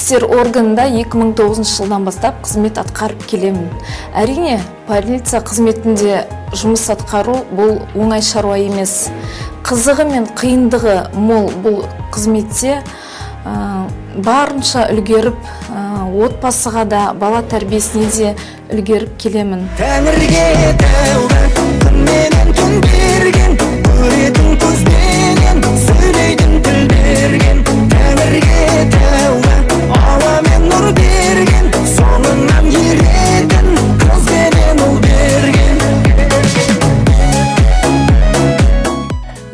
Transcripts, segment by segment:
Ішкі істер органында 2009 жылдан бастап қызмет атқарып келемін. Әрине, полиция қызметінде жұмыс атқару бұл оңай шаруа емес. Қызығы мен қиындығы мол бұл қызметте барынша үлгеріп, отбасыға да, бала тәрбиесіне де үлгеріп келемін. Тәңірге тәуба, күн менен түн берген, көретін көзбенен, сөйлейтін тіл берген. Тәңірге тәуба, ауа мен нұр берген, соңынан еретін қыз бенен ұл берген.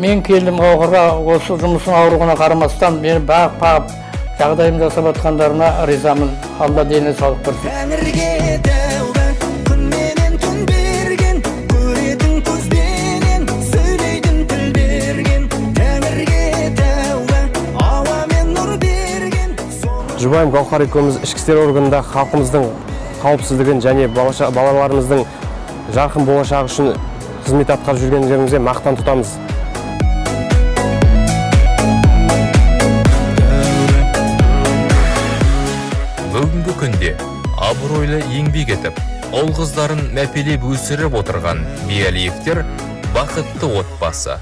Мен келдім Гауһарға, осы жұмыстың ауырлығына қарамастан мені бағып бағып жағдайым жасап жатқандарына ризамын. Алла деніне саулық берсін. Тәңірге тәуба, күн менен түн берген, көретін көзбенен, сөйлейтін тіл берген. Тәңірге тәуба, ауа мен нұр берген. Жұбайым Гауһар екеуміз ішкі істер органында халқымыздың қауіпсіздігін және балаларымыздың жарқын болашағы үшін қызмет атқарып жүргендерімізге мақтан тұтамыз. Бүгінгі күнде абыройлы еңбек етіп, ұл қыздарын мәпелеп өсіріп отырған Биалиевтер бақытты отбасы.